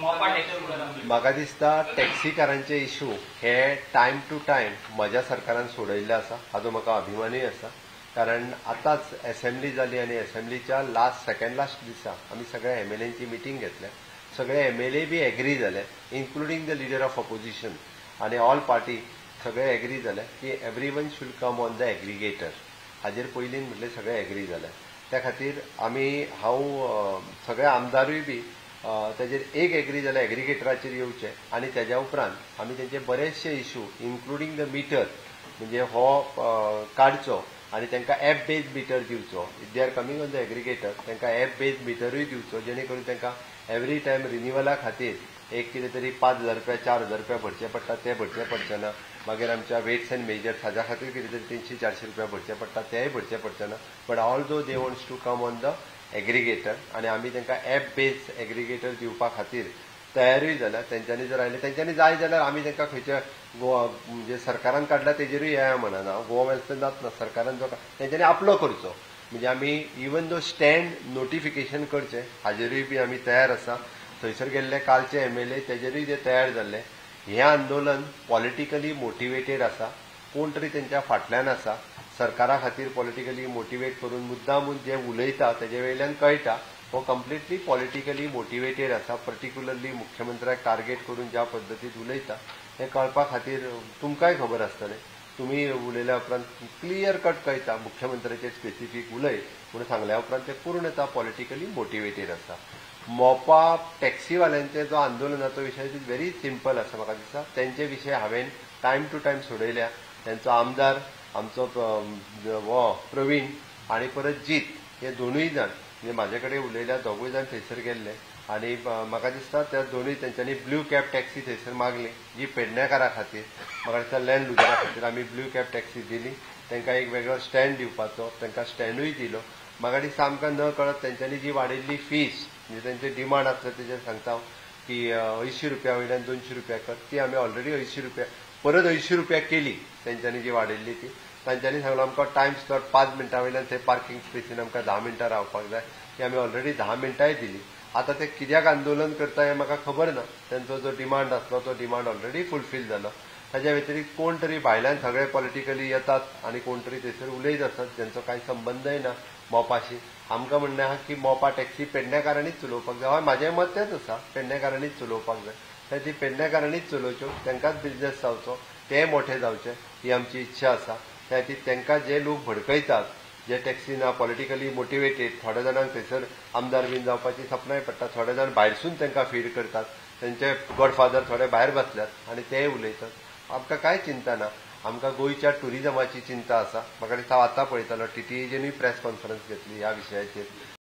म्हाका दिसता टॅक्सीकारांचे इशू हे टायम टू टायम म्हज्या सरकारान सोडयल्ले आसा, हाजो म्हाका अभिमानूय आसा. कारण आतांच एसेंब्ली जाली आनी एसेंब्लीच्या लास्ट सेकंड लास्ट दिसा आमी सगळ्या एमएलएंची मिटींग घेतल्या. सगळे एमएलए बी एग्री जाले, including the leader of opposition आनी ऑल पार्टी सगळे एग्री जाले की everyone should come on the aggregator. हाजेर पयलीं म्हटलें सगळे एग्री जाले. त्या खातीर आमी हांव सगळे आमदारूय बी ताजेर एक एग्री जाले एग्रिगेटराचेर येवचे आनी तेज्या उपरांत आमी तेंचे बरेचशे इशू इन्क्लुडींग the metre म्हणजे हो काडचो आनी तांकां एप बेज मिटर दिवचो. If they are coming on the aggregator तांकां एप बेज मिटरूय दिवचो, जेणे करून तांकां एवरी टायम रिन्युअला खातीर एक कितें तरी 5,000 रुपया 4,000 रुपया भरचे पडटा, ते भरचे पडचे ना. मागीर आमच्या वेट्स एंड मेजर्स हाज्या खातीर कितें तरी 300-400 रुपया भरचे पडटा, तेय भरचे पडचे ना. But although they wants to come on the aggregator आनी आमी तांकां एप बेज एग्रिगेटर दिवपा खातीर तयारूय जाल्या. तेंच्यांनी जर आयले तेंच्यांनी जाय जाल्यार आमी तांकां खंयच्या गोवा म्हणजे सरकारान काडला तेजेरूय येया म्हणना, गोवा वेलफेअर ना, सरकारान जो तेंच्यांनी आपलो करचो. म्हणजे आमी इवन दो स्टँड नोटिफिकेशन करचें हाजेरूय बी आमी तयार आसा. थंयसर गेल्ले कालचे एमएलए तेजेरूय ते तयार जाल्ले. हें आंदोलन पॉलिटिकली मोटिवेटेड आसा, कोण तरी तेंच्या फाटल्यान आसा. सरकारा खातीर पॉलिटिकली मोटिवेट करून मुद्दामून जे उलयता तेजे वयल्यान कळटा हो कंप्लिटली पॉलिटिकली मोटिवेटेड आसा. पर्टिक्युलरली मुख्यमंत्र्याक टार्गेट करून ज्या पद्दतीन उलयता हें कळपा खातीर तुमकांय खबर आसतलें. तुमी उलयल्या उपरांत क्लियर कट कळटा मुख्यमंत्र्याचेर स्पेसिफीक उलय म्हणून सांगल्या उपरांत ते पूर्णता पॉलिटिकली मोटिवेटेड आसा. मोपा टॅक्सीवाल्यांचे जो आंदोलनाचो विशय is very simple आसा. म्हाका दिसता तेंचे विशय हांवें टायम टू टायम सोडयल्या. तेंचो आमदार आमचो हो प्रवीण आनी परत जीत हे दोनूय जाण म्हणजे म्हाजे कडेन उलयल्या, दोगूय जाण थंयसर गेल्ले आनी म्हाका दिसता त्या दोनूय तेंच्यांनी ब्लू कॅब टॅक्सी थंयसर मागली जी पेडणेकारा खातीर, म्हाका दिसता लँड लुजरा खातीर आमी ब्लू कॅब टॅक्सी दिली. तांकां एक वेगळो स्टँड दिवपाचो, तांकां स्टँडूय दिलो. म्हाका दिसता आमकां न कळत तेंच्यांनी जी वाडयल्ली फीस म्हणजे तेंचे डिमांड आसले तेजेर सांगता हांव की 80 रुपया वयल्यान 200 रुपया कर, ती आमी ऑलरेडी 80 रुपया परत 80 रुपया केली तेंच्यांनी जी वाडयल्ली ती. तांच्यांनी सांगलो आमकां टायम स्लॉट 5 मिनटां वयल्यान थंय पार्किंग स्पेसीन आमकां 10 मिनटां रावपाक जाय, ती आमी ऑलरेडी 10 मिनटांय दिली. आतां ते कित्याक आंदोलन करता हें म्हाका खबर ना. तेंचो जो डिमांड आसलो तो डिमांड ऑलरेडी फुलफील जालो. ताज्या व्यतिरिक्त कोण तरी भायल्यान सगळे पॉलिटिकली येतात आनी कोण तरी थंयसर उलयत आसात जेंचो कांय संबंदय ना मोपाशी. आमकां म्हणणें आहा की मोपा टॅक्सी पेडणेकारांनीच चलोवपाक जाय. हय, म्हाजें मत तेंच आसा, पेडणेकारांनीच चलोवपाक जाय. तर ती पेडणेकारांनीच चलोवच्यो, तांकांच बिजनेस जावचो, ते मोठे जावचे ही आमची इच्छा आसा. त्या खातीर तांकां जे लोक भडकयतात, जे टॅक्सी ना पॉलिटिकली मोटिवेटेड, थोड्या जाणांक थंयसर आमदार बीन जावपाची सपनांय पडटा, थोडे जाण भायरसून तांकां फीड करतात, तेंचे गॉडफादर थोडे भायर बसल्यात आनी तेय उलयतात. आमकां कांय चिंता ना, आमकां गोंयच्या टुरिजमाची चिंता आसा. म्हाका दिसता आतां पळयतालो टीटीएजेनूय प्रेस कॉन्फरन्स घेतली ह्या विशयाचेर.